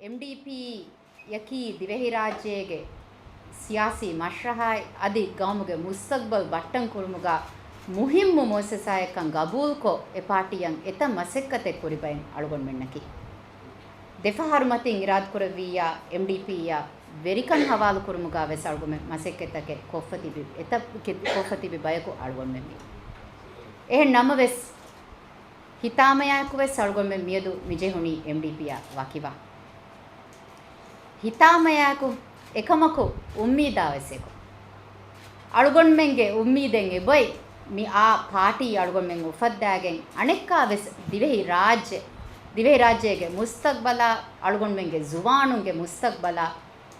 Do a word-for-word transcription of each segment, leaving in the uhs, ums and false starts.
އެމްޑީޕީއަކީ ދިވެހިރާއްޖޭގެ ސިޔާސީ މަޝްރަހާއި އަދި ގައުމުގެ މުސްތަގްބަލް ބައްޓަން ކުރުމުގަ މުހިއްމު މުއައްސަސާއެއްކަން ގަބޫލުކޮށް، އެ ޕާޓީއަށް އެތައް މަސައްކަތެއް ކުރިބައިން އަޅުގަނޑުމެންނަކީ. ދެފަހަރު މަތިން އިރާދަކުރެއްވިއްޔާ، އެމްޑީޕީއަށް ވެރިކަން ހަވާލުކުރުމުގަ ވެސް އަޅުގަނޑުމެން މަސައްކަތްތަކެއް ކޮށްފަ ތިބި، އެތައް ކެ-، ކޮށްފަ ތިބި ބަޔަކު އަޅުގަނޑުމެން ވީ. އެހެން ނަމަވެސް، ހިތާމަޔާއެކު ވެސް އަޅުގަނޑުމެން މިއަދު މިޖެހުނީ އެމްޑީޕީއާ ވަކިވާ. ހިތާމަޔާއެކު އެކަމަކު އުއްމީދާ ވެސް އެކު. އަޅުގަނޑުމެންގެ އުއްމީދެއް އެބައި މި އާ ޕާޓީ އަޅުގަނޑުމެން އުފައްދާގެން އަނެއްކާ ވެސް ދިވެހި ރާއްޖެ، ދިވެހިރާއްޖޭގެ މުސްތަގްބަލާ، އަޅުގަނޑުމެންގެ ޒުވާނުންގެ މުސްތަގްބަލާ،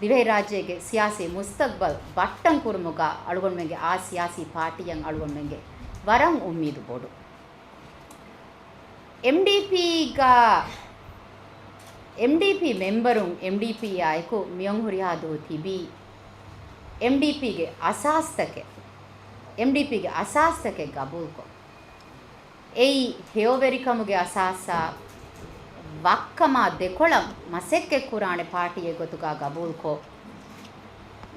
ދިވެހިރާއްޖޭގެ ސިޔާސީ މުސްތަގްބަލް ބައްޓަން ކުރުމުގަ އަޅުގަނޑުމެންގެ އާ ސިޔާސީ ޕާޓީއަށް އަޅުގަނޑުމެންގެ ވަރަށް އުއްމީދު ބޮޑު. އެމްޑީޕީގަ، އެމްޑީޕީ މެމްބަރުން އެމްޑީޕީއާ އެކު މިއޮން ހުރިހާ ދުވަހު ތިބީ، އެމްޑީޕީގެ އަސާސްތަކެއް، އެމްޑީޕީގެ އަސާސްތަކެއް ގަބޫލުކޮށް، އެއީ ހެޔޮވެރިކަމުގެ އަސާސާ ވައްކަމާ ދެކޮޅަށް މަސައްކަތް ކުރާނެ ޕާޓީއެއް ގޮތުގަ ގަބޫލުކޮށް،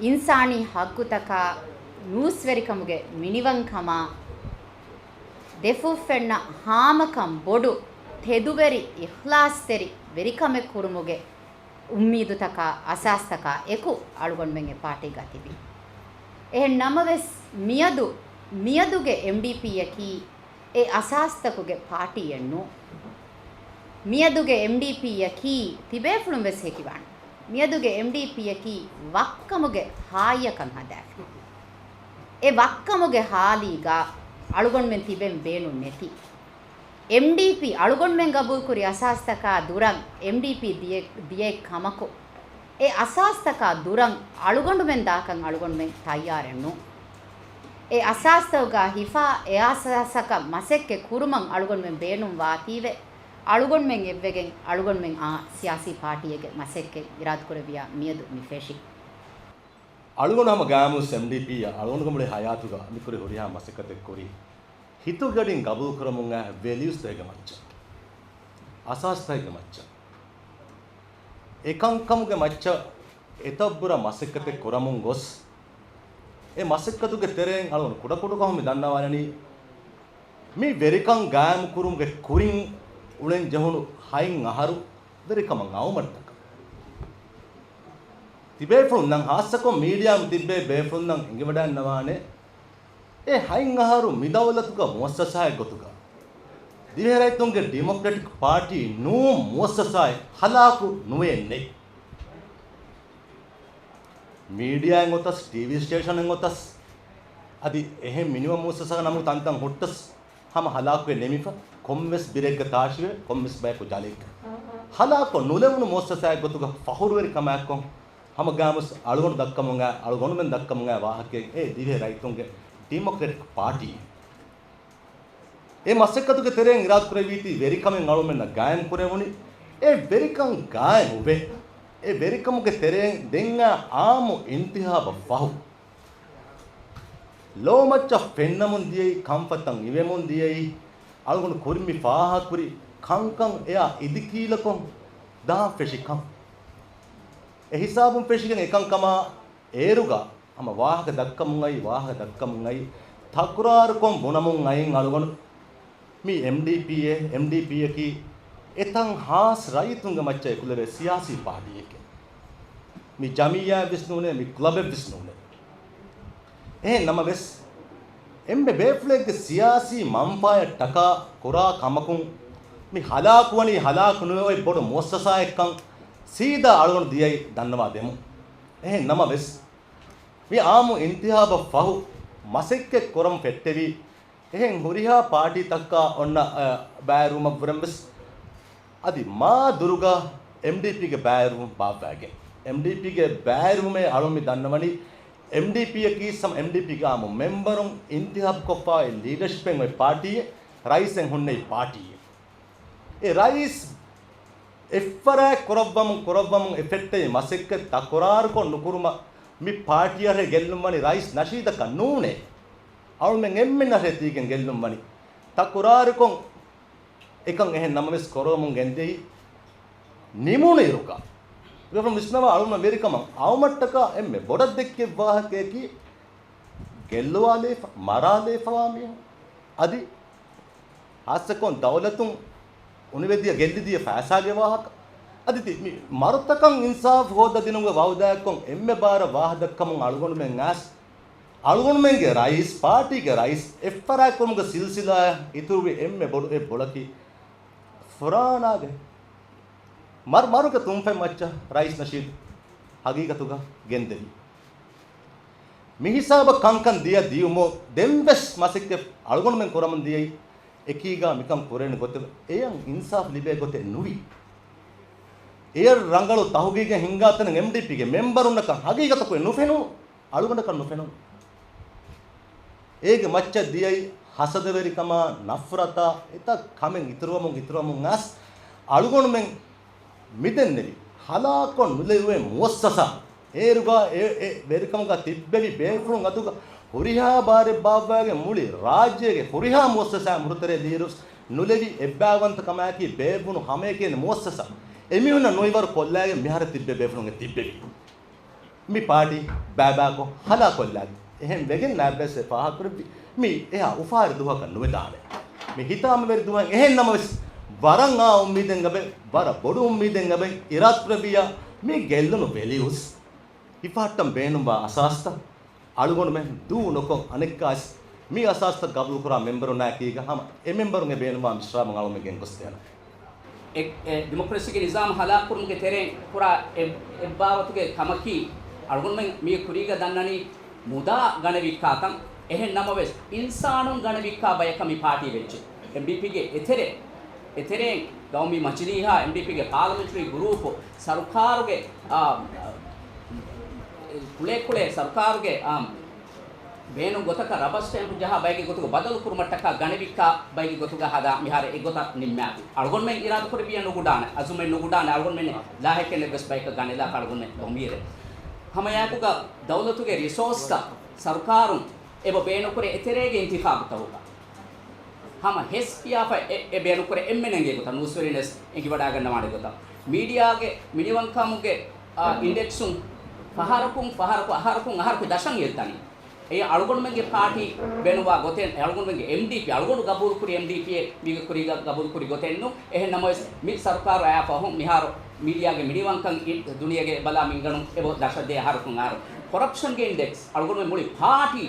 އިންސާނީ ހައްގުތަކާ، ނޫސްވެރިކަމުގެ މިނިވަންކަމާ، ދެފުށްފެންނަ ހާމަކަން ބޮޑު، ތެދުވެރި، އިޚްލާޞްތެރި ވެރިކަމެއް ކުރުމުގެ އުއްމީދުތަކާ އަސާސްތަކާ އެކު އަޅުގަނޑުމެން އެ ޕާޓީގަ ތިބީ. އެހެން ނަމަވެސް، މިއަދު، މިއަދުގެ އެމްޑީޕީއަކީ އެ އަސާސްތަކުގެ ޕާޓީއެއް ނޫން. މިއަދުގެ އެމްޑީޕީއަކީ ތިބޭފުޅުން ވެސް ހެކިވާނެ. މިއަދުގެ އެމްޑީޕީއަކީ ވައްކަމުގެ ހާއްޔަކަން ހަދާފި. އެ ވައްކަމުގެ ހާލީގަ އަޅުގަނޑުމެން ތިބެން ބޭނުން ނެތި. އެމްޑީޕީ އަޅުގަނޑުމެން ގަބޫލުކުރި އަސާސްތަކާ ދުރަށް އެމްޑީޕީ ދިޔަ، ދިޔައެއް ކަމަކު، އެ އަސާސްތަކާ ދުރަށް އަޅުގަނޑުމެން ދާކަން އަޅުގަނޑުމެން ތައްޔާރެއް ނޫން. އެ އަސާސްތަކުގަ ހިފާ، އެ އަސާސަކަށް މަސައްކަތް ކުރުމަށް އަޅުގަނޑުމެން ބޭނުން ވާތީވެ، އަޅުގަނޑުމެން އެއްވެގެން އަޅުގަނޑުމެން އާ ސިޔާސީ ޕާޓީއެއްގެ މަސައްކަތް އިރާދަކުރެއްވިޔާ މިއަދު މި ފެށި. އަޅުގަނޑު ހަމަ ގާމުސް އެމްޑީޕީއަށް އަޅުގަނޑުގެ މުޅި ހަޔާތުގަ މިކުރި ހުރިހާ މަސައްކަތެއް ކުރީ، ހިތުގަޑިން ގަބޫލުކުރަމުން އައި ވެލިއުސްތަކެއްގެ މައްޗަށް، އަސާސްތަކެއްގެ މައްޗަށް. އެކަންކަމުގެ މައްޗަށް އެތައްބުރަ މަސައްކަތެއް ކުރަމުން ގޮސް، އެ މަސައްކަތުގެ ތެރެއިން އަޅުގަނޑު ކުޑަކުޑަކޮށް މި ދަންނަވާލަނީ، މި ވެރިކަން ގާއިމުކުރުމުގެ ކުރިން އުޅެން ޖެހުނު ހަތް އަހަރު ވެރިކަމަށް އައުމަށްޓަކަ. ތިބޭފުޅުންނަށް ހާއްސަކޮށް މީޑިއާ ތިއްބޭ ބޭފުޅުންނަށް އެނގިވަޑައިންނަވާނެ، އެ ހަތް އަހަރު މި ދައުލަތުގަ މުއައްސަސާއެއް ގޮތުގަ، ދިވެހިރައްތުންގެ ޑިމޮކްރެޓިކް ޕާޓީ ނޫން މުއައްސަސާއެއް ހަލާކު ނުވޭނެ. މީޑިއާއެއް އޮތަސް، ޓީވީ ސްޓޭޝަނެއް އޮތަސް، އަދި އެހެން މިނިވަން މުއައްސަސާ ނަމުގެ ތަންތަން ހުއްޓަސް، ހަމަ ހަލާކުވެ ނިމިފަ، ކޮންމެސް ބިރެއްގަ ތާށިވެ، ކޮންމެސް ބަޔަކު ޖަލެއްގަ. ހަލާކޮށް ނުލެވުނު މުއައްސަސާއެއް ގޮތުގަ ފަހުރުވެރިކަމާއެއްކޮށް، ހަމަ ގާމުސް އަޅުގަނޑު ދައްކަމުން އައި، އަޅުގަނޑުމެން ދައްކަމުން އައި ވާހަކައެއް އެ ދިވެހި ރައްޔިތުންގެ ޑިމޮކްރެޓިކް ޕާޓީ. އެ މަސައްކަތުގެ ތެރެއިން އިރާދަކުރެއްވީތީ ވެރިކަމެއް އަޅުމެންނަށް ގާއިމް ކުރެވުނީ. އެ ވެރިކަން ގާއިމުވެ، އެ ވެރިކަމުގެ ތެރެއިން ދެން އާ އާއްމު އިންތިހާބަށް ފަހު، ލޯމައްޗަށް ފެންނަމުން ދިޔައީ، ކަންފަތަށް އިވެމުން ދިޔައީ، އަޅުގަނޑު ކުރިން މި ފާހަގަކުރި ކަންކަން އެއާ އިދިކީލަކޮށް ދާން ފެށި ކަން. އެ ހިސާބުން ފެށިގެން އެކަންކަމާ އޭރުގަ ހަމަ ވާހަކަ ދައްކަމުން އައި، ވާހަކަ ދައްކަމުން އައި، ތަކުރާރުކޮށް ބުނަމުން އައިން އަޅުގަނޑު މި އެމްޑީޕީއެއް، އެމްޑީޕީއަކީ އެތަން ހާސް ރައްޔިތުންގެ މައްޗަށް އެކުލެވޭ ސިޔާސީ ޕާޓީއެކޭ. މި ޖަމިއްޔާއެއް ވެސް ނޫނޭ، މި ކްލަބެއް ވެސް ނޫނޭ. އެހެން ނަމަވެސް، އެންމެ ބޭފުޅެއްގެ ސިޔާސީ މަންފާއަށް ޓަކާ ކުރާ ކަމަކުން، މި ހަލާކުވަނީ ހަލާކު ނުވެ އޮތް ބޮޑު މުއައްސަސާއެއްކަން ސީދާ އަޅުގަނޑު ދިޔައީ ދަންނަވާ ދެމުން. އެހެން ނަމަވެސް، މި އާއްމު އިންތިހާބަށް ފަހު މަސައްކަތް ކުރަން ފެއްޓެވި، އެހެން ހުރިހާ ޕާޓީތަކާ އޮންނަ، އަ، ބައިވެރިވުމަށްވުރެން ވެސް، އަދި މާ ދުރުގަ އެމްޑީޕީގެ ބައިވެރިވުން ބާއްވައިގެން. އެމްޑީޕީގެ ބައިވެރިވުމޭ އަޅުން މި ދަންނަވަނީ، އެމްޑީޕީއަކީ ސަމް އެމްޑީޕީގެ އާއްމު މެމްބަރުން އިންތިހާބުކޮށްފަ އޮތް ލީޑަޝިޕެއް އޮތް ޕާޓީއެއް، ރައީސެއް ހުންނެވި ޕާޓީއެއް. އެ ރައީސް އެއްފަރާތް ކުރައްވަމުން، ކުރައްވަމުން އެ ފެއްޓެވި މަސައްކަތް ތަކުރާރުކޮށް ނުކުރުމަށް މި ޕާޓީއަށް ގެއްލުންވަނީ ރައީސް ނަޝީދަކަށް ނޫނޭ. އަޅުމެން އެންމެންނަށޭ ތީގެން ގެއްލުންވަނީ. ތަކުރާރުކޮށް އެކަން އެހެން ނަމަވެސް ކުރައްވަމުން ގެންދިޔައީ ނިމުނު އިރުގަ. ތިބޭފުޅުން ވިސްނަވާ އަޅުގަނޑުމެން ވެރިކަމަށް އައުމަށްޓަކާ އެންމެ ބޮޑަށް ދެއްކެވި ވާހަކަޔަކީ ގެއްލުވާލައިފަ، މަރާލައިފަވާ މީހުން. އަދި ހާއްސަކޮށް ދައުލަތުން އުނިވެދިޔަ ގެއްލިދިޔަ ފައިސާގެ ވާހަކަ. އަދި ތި-، މި މަރުތަކަށް އިންސާފު ހޯދަދިނުމުގެ ވައުދާއެއްކޮށް އެންމެ ބާރަށް ވާހަކަދައްކަމުން އަޅުގަނޑުމެން އައިސް، އަޅުގަނޑުމެންގެ ރައީސް، ޕާޓީގެ ރައީސް އެއްފަރާތްކުރުމުގެ ސިލްސިލާއަށް އިތުރުވި އެންމެ ބޮޑު އެއް ބޮޅަކީ ފުރާނާގެ މަރު-، މަރުގެ ތުންފަތް މައްޗަށް ރައީސް ނަޝީދު ހަގީގަތުގަ ގެންދެވީ. މި ހިސާބަށް ކަންކަން ދިޔަ ދިޔުމު ދެންވެސް މަސައްކަތް އަޅުގަނޑުމެން ކުރަމުން ދިޔައީ އެކީގަ މިކަން ކުރެވެން ގޮތެއް އެޔަށް އިންސާފް ލިބޭ ގޮތެއް ނުވި. އެޔަށް ރަނގަޅު ތަހުގީގެއް ހިންގާތަނެއް އެމްޑީޕީގެ މެމްބަރުންނަކަށް ހަގީގަތަކު ނުފެނުނު. އަޅުގަނޑަކަށް ނުފެނުނު. އޭގެ މައްޗަށް ދިޔައީ ހަސަދަވެރިކަމާ، ނަފްރަތާ، އެތައް ކަމެއް އިތުރުވަމުން، އިތުރުވަމުން އަސް އަޅުގަނޑުމެން މިދެންނެވި ހަލާކޮށް ނުލެވޭ މުއައްސަސާ، އޭރުގަ އެ، އެ ވެރިކަމުގަ ތިއްބެވި ބޭފުޅުން އަތުގަ ހުރިހާ ބާރެއް ބާއްވާގެން މުޅި ރާއްޖޭގެ ހުރިހާ މުއައްސަސާ މުރުތެރޭ ލީރުސް ނުލެވި އެއްބާވަންތަ ކަމާއެކީ ބޭއްވުނު ހަމައެކަނި މުއައްސަސާ އެމީހުންނަށް ނުއިވަރު ކޮށްލާގެން މިހާރު ތިއްބެވި ބޭފުޅުން ތިއްބެވި. މި ޕާޓީ ބާބާކޮށް ހަލާކޮށްލާ. އެހެން ވެގެން ނާބެސް ފާހަގަކުރެއްވި މި އެހާ އުފާވެރި ދުވަހަކަށް ނުވެދާނެ. މި ހިތާމަވެރި ދުވަހެއް. އެހެން ނަމަވެސް، ވަރަށް އާ އުއްމީދެއް އެބަ، ވަރަށް ބޮޑު އުއްމީދެއް އެބަ އިރާދަކުރެއްވިއްޔާ، މި ގެއްލުނު ވެލިއުސް ހިފަހައްޓަން ބޭނުންވާ އަސާސްތައް އަޅުގަނޑުމެން ދޫ ނުކޮށް، އަނެއްކާވެސް މި އަސާސްތައް ގަބޫލުކުރާ މެމްބަރުންނާއެކީގަ ހަމަ އެ މެމްބަރުން އެ ބޭނުންވާ މިސްރާބު އަޅުގަނޑުމެން ގެންގޮސްދޭނަން. އެ، އެ، ޑިމޮކްރަސީގެ ނިޒާމް ހަލާކުކުރުމުގެ ތެރެއިން ކުރާ އެއް، އެއްބާވަތުގެ ކަމަކީ، އަޅުގަނޑުމެން މީ ކުރީގަ ދަންނަނީ މުދާ ގަނެވިއްކާތަން. އެހެން ނަމަވެސް، އިންސާނުން ގަނެވިއްކާ ބަޔަކަށް މި ޕާޓީ ވެއްޖެ. އެމްޑީޕީގެ އެތެރެ، އެތެރެއިން ގައުމީ މަޖިލީހާ، އެމްޑީޕީގެ ޕާލަމެންޓްރީ ގުރޫޕު، ސަރުކާރުގެ، އާ، ކުޅޭ ކުޅޭ ސަރުކާރުގެ، އާ، ބޭނުން ގޮތަކަށް ރަބަރ ސްޓޭމްޕް ޖަހާ ބައެއްގެ ގޮތުގަ ބަދަލު ކުރުމަށްޓަކާ ގަނެވިއްކާ ބައެއްގެ ގޮތުގަ ހަދާ މިހާރު އެގޮތަށް ނިންމާފި. އަޅުގަނޑުމެން އިރާދަކުރެއްވިއްޔާ ނުގުޑާނެ، އަޒުމެއް ނުގުޑާނެ، އަޅުގަނޑުމެން ލާހެކެން އެއްވެސް ބަޔަކަށް ގަނެލާ އަޅުގަނޑުމެން ދޮންވިއެރެ. ހަމައެއާއެކުގަ ދައުލަތުގެ ރިސޯސްތައް ސަރުކާރުން އެބަ ބޭނުންކުރޭ އެތެރޭގެ އިންތިޚާބުތަކުގަ. ހަމަ ހެސް ކިޔާފަ އެ، އެ ބޭނުންކުރޭ އެންމެން އެނގޭ ގޮތަށް، ނޫސްވެރިންވެސް އެނގިވަޑާގަންނަވާނެ ގޮތަށް. މީޑިއާގެ މިނިވަންކަމުގެ، އާ، އިންޑެކްސުން ފަހަރަކުން ފަހަރަކު، އަހަރަކުން އަހަރަކު ދަށަށް އެއްދަނީ. އެއީ އަޅުގަނޑުމެންގެ ޕާޓީ ބޭނުންވާ ގޮތެއް، އަޅުގަނޑުމެންގެ އެމްޑީޕީ، އަޅުގަނޑު ގަބޫލުކުރި އެމްޑީޕީއެއް މީގެ ކުރީގަ ގަބޫލުކުރި ގޮތެއް ނޫން. އެހެން ނަމަވެސް، މި ސަރުކާރު އައިފަހު މިހާރު މީޑިއާގެ މިނިވަންކަން އި-، ދުނިޔޭގެ ބަލާ މިންގަނޑު އެބަ ދަށަށް ދޭ އަހަރަކުން އަހަރު. ކޮރަޕްޝަންގެ އިންޑެކްސް އަޅުގަނޑުމެން މުޅި ޕާޓީ،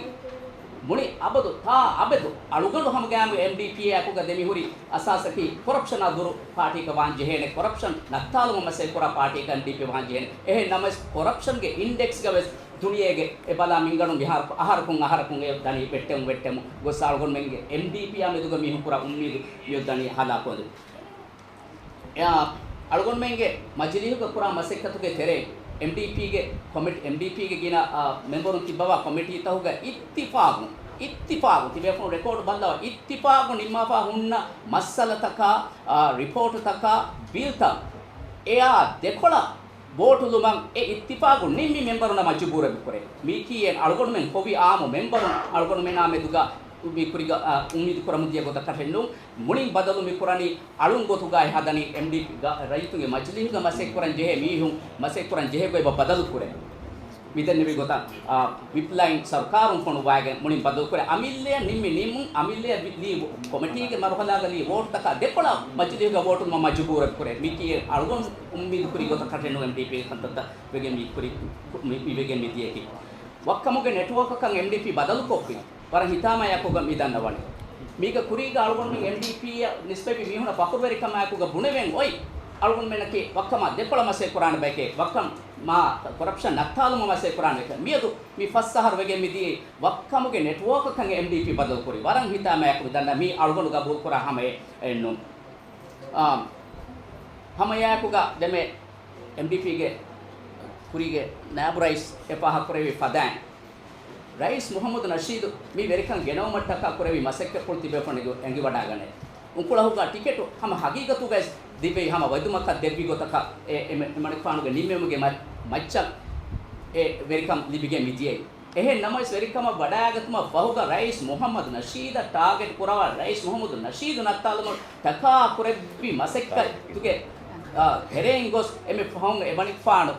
މުޅި އަބަދު ތާ އަބަދު އަޅުގަނޑު ހަމަގައިމު އެމްޑީޕީއާއެކުގަ ދެމިހުރި އަސާސަކީ ކޮރަޕްޝަނާ ދުރު ޕާޓީއަކަށް ވާން ޖެހޭނެ، ކޮރަޕްޝަން ނައްތާލުމަށް މަސައްކަތްކުރާ ޕާޓީއަކަށް އެމްޑީޕީ ވާން ޖެހޭނެ. އެހެން ނަމަވެސް، ކޮރަޕްޝަންގެ އިންޑެކްސްގަވެސް ދުނިޔޭގެ އެބަލާ މިންގަނޑު މިހާރު އަހަރަކުން އަހަރަކުން އެ ދަނީ ވެއްޓެމުން ވެއްޓެމުން ގޮސް އަޅުގަނޑުމެންގެ އެމްޑީޕީއާ މެދުގަ މީހުން ކުރާ އުއްމީދު މިއޮތް ދަނީ ހަލާކުވަންދެން. އެއާ، އަޅުގަނޑުމެންގެ މަޖިލީހުގަ ކުރާ މަސައްކަތުގެ ތެރޭ، އެމްޑީޕީގެ ކޮމިޓީ، އެމްޑީޕީގެ ގިނަ، އާ، މެމްބަރުން ތިއްބަވާ ކޮމިޓީތަކުގަ އިއްތިފާގު، އިއްތިފާގު، ތިބޭފުޅުން ރެކޯޑް ބައްލަވާ، އިއްތިފާގު ނިންމާފާ ހުންނަ މައްސަލަތަކާ، އާ، ރިޕޯޓުތަކާ، ބިލްތައް، އެއާ ދެކޮޅަށް ވޯޓުލުމަށް އެ އިއްތިފާގު ނިންމި މެމްބަރުންނަށް މަޖުބޫރެއް ކުރޭ. މީކީ އެ އަޅުގަނޑުމެން ކޮވި އާއްމު މެމްބަރުން އަޅުގަނޑުމެނާ މެދުގަ މި ކުރިގަ، އާ، އުއްމީދު ކުރަމުން ދިޔަ ގޮތަކަށެއް ނޫން. މުޅިން ބަދަލު މި ކުރަނީ އަޅުން ގޮތުގައި ހަދަނީ އެމްޑީޕީ ގަ-، ރައްޔިތުންގެ މަޖިލީހުގަ މަސައްކަތް ކުރަން ޖެހޭ މީހުން މަސައްކަތް ކުރަން ޖެހޭ ގޮތް އެބަ ބަދަލު ކުރޭ. މިދެންނެވި ގޮތަށް، އާ، ވިޕްލައިން ސަރުކާރުން ފޮނުވާގެން މުޅިން ބަދަލު ކުރޭ. އަމިއްލަޔަށް ނިންމި ނިންމުން، އަމިއްލަޔަށް ވި-، ލީ ކޮމިޓީގެ މަރުހަލާގަ ލީ ވޯޓުތަކާ ދެކޮޅަށް މަޖިލީހުގަ ވޯޓުލުމަށް މަޖުބޫރެއް ކުރޭ. މިކީ އަޅުގަނޑު އުއްމީދު ކުރި ގޮތަކަށެއް ނޫން އެމްޑީޕީގެ ކަންތައްތައް ވެގެން މި ކުރި، މި، މި ވެގެން މި ދިޔަކީ. ވައްކަމުގެ ނެޓްވޯކަކަށް އެމްޑީޕީ ބަދަލުކޮށްފި. ވަރަށް ހިތާމަޔާކޮށްގަ މި ދަންނަވަނީ. މީގަ ކުރީގަ އަޅުގަނޑުމެން އެމްޑީޕީއަށް ނިސްބަތްވި މީހުނަށް ފަޚުރުވެރިކަމާއެކުގަ ބުނެވެން އޮތް. އަޅުގަނޑުމެންނަކީ ވައްކަމާ ދެކޮޅަށް މަސައްކަތް ކުރާނެ ބަޔެކޭ. ވައްކަމާ ކޮރަޕްޝަން ނައްތާލުމަށް މަސައްކަތް ކުރާނެ ބަޔެކޭ. މިއަދު މި ފަސް އަހަރު ވެގެން މިދިޔައީ ވައްކަމުގެ ނެޓްވޯކަކަށް އެމްޑީޕީ ބަދަލުކުރީ. ވަރަށް ހިތާމަޔާކޮށް މި ދަންނަ މީ އަޅުގަނޑު ގަބޫލުކުރާ ހަމައެއް ނޫން. އާ، ހަމައެއާއެކުގަ ދެމެ އެމްޑީޕީގެ ކުރީގެ ނާއިބު ރައީސް އެ ފާހަގަކުރެއްވި ފަދައިން، ރައީސް މުހައްމަދު ނަޝީދު މި ވެރިކަން ގެނައުމަށްޓަކާ ކުރެއްވި މަސައްކަތްޕުޅު ތިބޭފުޅުން އެނގިވަޑާގަނޭ. އުކުޅަހުގަ ޓިކެޓު ހަމަ ހަގީގަތުގައި ދިއްވެވި ހަމަ ވައްދުމަކަށް ދެއްވި ގޮތަކަށް އެ، އެ މަ-، މަނިކުފާނުގެ ނިންމެވުމުގެ މަ-، މައްޗަށް އެ ވެރިކަން ލިބިގެން މިދިޔައީ. އެހެން ނަމަވެސް، ވެރިކަމަށް ވަޑައިގަތުމަށް ފަހުގަ ރައީސް މުހައްމަދު ނަޝީދަށް ޓާގެޓް ކުރައްވާ، ރައީސް މުހައްމަދު ނަޝީދު ނައްތާލުމަށް ޓަކާ ކުރެއްވި މަސައްކަތުގެ އާ، ތެރެއިން ގޮސް އެންމެ ފަހުން އެ ވަނިކުފާނު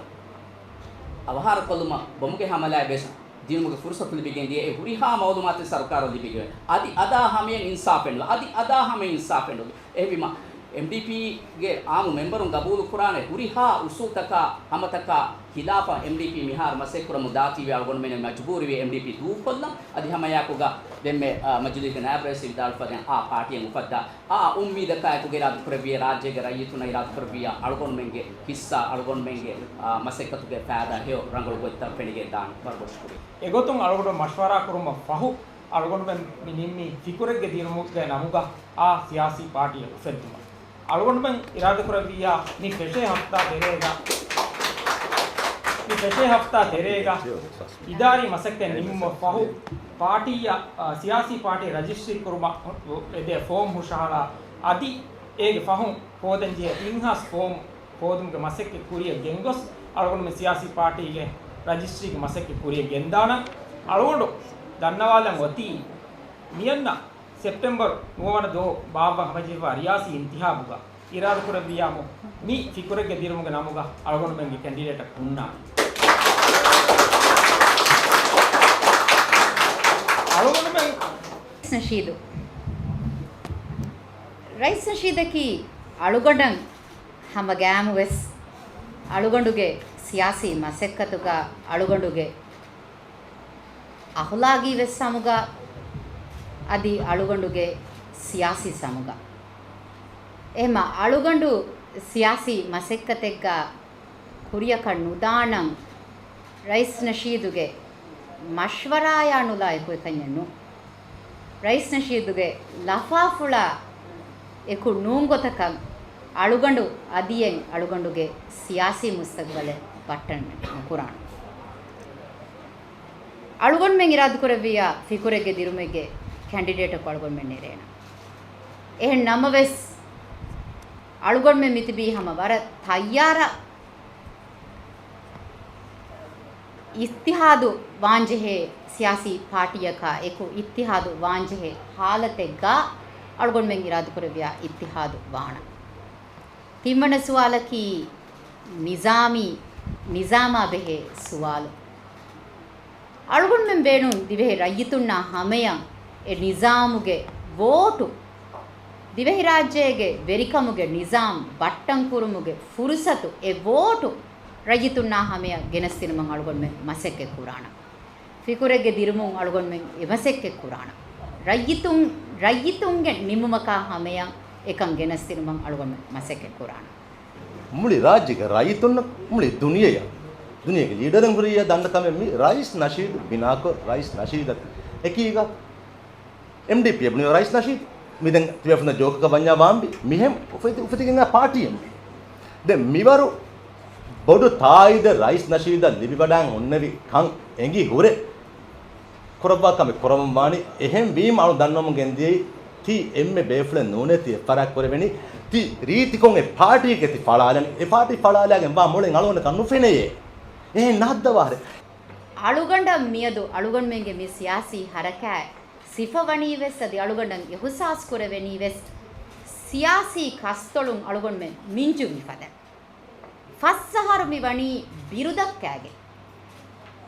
އަވަހާރަކޮށްލުމަށް ބޮމުގެ ހަމަލާއެއް ވެސް ދިނުމުގެ ފުރުސަތު ލިބިގެން ދިޔަ. އެ ހުރިހާ މައުލޫމާތެއް ސަރުކާރަށް ލިބިގެން އަދި އަދާ ހަމަޔަށް އިންސާފެއް ނުލާ، އަދި އަދާ ހަމަޔަށް އިންސާފެއް ނުލާ. އެހެންވީމަ، އެމްޑީޕީގެ އާއްމު މެމްބަރުން ގަބޫލު ކުރާނެ ހުރިހާ އުސޫލްތަކާ ހަމަތަކާ ހިލާފަށް އެމްޑީޕީ މިހާރު މަސައްކަތް ކުރަމުން ދާތީވެ އަޅުގަނޑުމެން މަޖުބޫރުވި އެމްޑީޕީ ދޫކޮށްލަން. އަދި ހަމައެއާއެކުގަ ދެންމެ، އާ، މަޖިލީހުގެ ނާއިބް ރައީސް ވިދާޅުވިފަދައިން އާ ޕާޓީއެއް އުފައްދާ އާ އުއްމީދަކާއެކު އިރާދަކުރެއްވިޔާ، ރާއްޖޭގެ ރައްޔިތުންނަށް އިރާދަކުރެއްވިޔާ، އަޅުގަނޑުމެންގެ ހިއްސާ، އަޅުގަނޑުމެންގެ، އާ، މަސައްކަތުގެ ފައިދާ ހެޔޮ ރަނގަޅު ގޮތްތައް ފެނިގެން ދާން. ވަރަށް ބޮޑަށް ޝުކުރިއްޔާ. އެގޮތުން އަޅުގަނޑު މަޝްވަރާ ކުރުމަށް ފަހު، އަޅުގަނޑުމެން މި ނިންމީ ފިކުރެއްގެ ދިރުމުގެ ނަމުގަ އާ ސިޔާސީ ޕާޓީއެއް އުފެއްދުމަށް. އަޅުގަނޑުމެން އިރާދަކުރެއްވިއްޔާ، މި ފެށޭ ހަފްތާ ތެރޭގަ، މި ފެށޭ ހަފްތާ ތެރޭގަ އިދާރީ މަސައްކަތް ނިމުމަށް ފަހު، ޕާޓީއަށް، އާ، ސިޔާސީ ޕާޓީ ރަޖިސްޓްރީ ކުރުމަށް އެދޭ ފޯމް ހުށަހަޅާ، އަދި އޭގެ ފަހުން ހޯދަންޖެހޭ ތިން ހާސް ފޯމް ހޯދުމުގެ މަސައްކަތް ކުރިއަށް ގެންގޮސް، އަޅުގަނޑުމެން ސިޔާސީ ޕާޓީގެ ރަޖިސްޓްރީގެ މަސައްކަތް ކުރިއަށް ގެންދާނަން. އަޅުގަނޑު ދަންނަވާލަން އޮތީ، މިއަންނަ ސެޕްޓެމްބަރު ނުވަވަނަ ދުވަހު ބާއްވަން ހަމަޖެހިފައިވާ ރިޔާސީ އިންތިހާބުގަ އިރާދަކުރެއްވިއްޔާމު، މި ފިކުރެއްގެ ދިރުމުގެ ނަމުގަ އަޅުގަނޑުމެންގެ ކެންޑިޑޭޓަކު ހުންނާނެ. އަޅުގަނޑުމެން ނަޝީދު. ރައީސް ނަޝީދަކީ އަޅުގަނޑަށް ހަމަގައިމުވެސް އަޅުގަނޑުގެ ސިޔާސީ މަސައްކަތުގަ އަޅުގަނޑުގެ އަހުލާގީވެސް ހަމުގަ އަދި އަޅުގަނޑުގެ ސިޔާސީ ސަމުގަ. އެހެމަ އަޅުގަނޑު ސިޔާސީ މަސައްކަތެއްގަ ކުރިއަކަށް ނުދާނަން ރައީސް ނަޝީދުގެ މަޝްވަރާޔާ ނުލާ އެކު އެކަންޏެއް ނޫން. ރައީސް ނަޝީދުގެ ލަފާފުޅާ އެކު ނޫން ގޮތަކަށް އަޅުގަނޑު އަދިއެއް އަޅުގަނޑުގެ ސިޔާސީ މުސްތަގުބަލެއް ބައްޓަން ނުކުރާނަން. އަޅުގަނޑުމެން އިރާދަކުރެއްވިއްޔާ ފިކުރެއްގެ ދިރުމެއްގެ ކެންޑިޑޭޓަކު އަޅުގަނޑުމެން ނެރޭނަން. އެހެން ނަމަވެސް، އަޅުގަނޑުމެން މިތިބީ ހަމަ ވަރަށް ތައްޔާރަށް އިއްތިހާދު ވާންޖެހޭ ސިޔާސީ ޕާޓީއަކާ އެކު އިއްތިހާދު ވާންޖެހޭ ހާލަތެއްގަ އަޅުގަނޑުމެން އިރާދަކުރެއްވިޔާ އިއްތިހާދު ވާނަން. ތިންވަނަ ސުވާލަކީ ނިޒާމީ، ނިޒާމާ ބެހޭ ސުވާލު. އަޅުގަނޑުމެން ބޭނުން ދިވެހި ރައްޔިތުންނާ ހަމަޔަށް އެ ނިޒާމުގެ ވޯޓު، ދިވެހިރާއްޖޭގެ ވެރިކަމުގެ ނިޒާމް ބައްޓަން ކުރުމުގެ ފުރުސަތު، އެ ވޯޓު ރައްޔިތުންނާ ހަމަޔަށް ގެނެސްދިނުމަށް އަޅުގަނޑުމެން މަސައްކަތް ކުރާނަން. ފިކުރެއްގެ ދިރުމުން އަޅުގަނޑުމެން އެ މަސައްކަތް ކުރާނަން. ރައްޔިތުން، ރައްޔިތުންގެ ނިމުމަކާ ހަމަޔަށް އެކަން ގެނެސްދިނުމަށް އަޅުގަނޑުމެން މަސައްކަތް ކުރާނަން. މުޅި ރާއްޖޭގެ ރައްޔިތުންނަށް، މުޅި ދުނިޔެއަށް، ދުނިޔޭގެ ލީޑަރުން ހުރިއްޔާ ދަންނަ ކަމެއް މި ރައީސް ނަޝީދު ބިނާކޮށް، ރައީސް ނަޝީދަށް އެކީގަ އެމްޑީޕީ ބުނި ރައީސް ނަޝީދު މި ދެން ތިބޭފުޅުން ޖޯކަކަށް ވަންޏާ ވާންވީ މިހެން އުފެދި، އުފެދިގެން އާ ޕާޓީއެއް. ދެން މިވަރު ބޮޑު ތާއީދެއް ރައީސް ނަޝީދަށް ލިބިވަޑައި އޮންނެވި ކަން އެނގި ހުރެ ކުރައްވާ ކަމެއް ކުރަމުން ވާނީ. އެހެން ވީމަ އަޅު ދަންނަވަމުން ގެންދިޔައީ ތި އެންމެ ބޭފުޅެއް ނޫނޭ، ތި އެއްފަރާތް ކުރެވެނީ، ތި ރީތިކޮށް އެ ޕާޓީގެ ތި ފަޅާލަނީ. އެ ޕާޓީ ފަޅާލާގެން ވާ މޮޅެއް އަޅުގަނޑަކަށް ނުފެނެޔޭ. އެހެން ނަހައްދަވާހަރެ. އަޅުގަނޑަށް މިއަދު އަޅުގަނޑުމެންގެ މި ސިޔާސީ ހަރަކާތް ސިފަވަނީ ވެސް އަދި އަޅުގަނޑަށް އިހުސާސް ކުރެވެނީ ވެސް ސިޔާސީ ކަސްތޮޅުން އަޅުގަނޑުމެން މިންޖުވި ފަދަ. ފަސް އަހަރު މި ވަނީ ބިރުދައްކާގެން.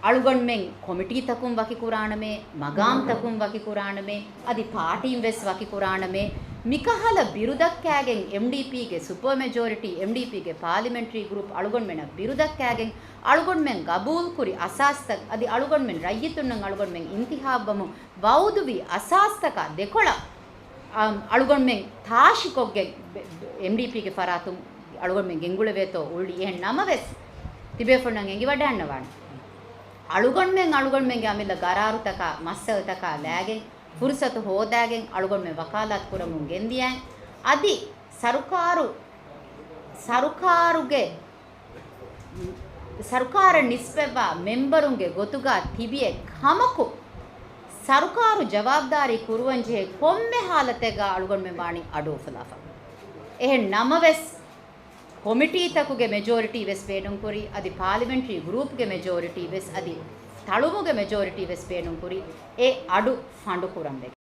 އަޅުގަނޑުމެން ކޮމިޓީތަކުން ވަކިކުރާނަމޭ، މަގާމްތަކުން ވަކިކުރާނަމޭ، އަދި ޕާޓީން ވެސް ވަކިކުރާނަމޭ. މިކަހަލަ ބިރުދައްކާގެން އެމްޑީޕީގެ ސުޕަރ މެޖޯރިޓީ، އެމްޑީޕީގެ ޕާލިމެންޓްރީ ގްރޫޕް އަޅުގަނޑުމެނަށް ބިރުދައްކާގެން، އަޅުގަނޑުމެން ގަބޫލުކުރި އަސާސްތައް އަދި އަޅުގަނޑުމެން ރައްޔިތުންނަށް އަޅުގަނޑުމެން އިންތިހާބްވަމުން ވައުދުވި އަސާސްތަކާ ދެކޮޅަށް އަ-، އަޅުގަނޑުމެން ތާށިކޮށްގެން ބެ-، އެމްޑީޕީގެ ފަރާތުން އަޅުގަނޑުމެން ގެންގުޅެވޭތޯ އުޅި. އެހެން ނަމަވެސް، ތިބޭފުޅުންނަށް އެނގިވަޑައިގަންނަވާނެ. އަޅުގަނޑުމެން އަޅުގަނޑުމެންގެ އަމިއްލަ ގަރާރުތަކާ، މައްސަލަތަކާ ލައިގެން، ފުރުސަތު ހޯދާގެން އަޅުގަނޑުމެން ވަކާލާތު ކުރަމުން ގެންދިޔައިން، އަދި ސަރުކާރު، ސަރުކާރުގެ ސަރުކާރަށް ނިސްބަތްވާ މެމްބަރުންގެ ގޮތުގަ ތިބިއެއް ކަމަކު، ސަރުކާރު ޖަވާބުދާރީ ކުރުވަންޖެހޭ ކޮންމެ ހާލަތެއްގަ އަޅުގަނޑުމެން ވާނީ އަޑު އުފުލާފަ. އެހެން ނަމަވެސް، ކޮމިޓީތަކުގެ މެޖޯރިޓީ ވެސް ބޭނުންކުރި، އަދި ޕާލިމެންޓްރީ ގްރޫޕްގެ މެޖޯރިޓީ ވެސް އަދި ތަޅުމުގެ މެޖޯރިޓީ ވެސް ބޭނުންކުރި، އެ އަޑު ފަނޑު ކުރަން ވެގެން.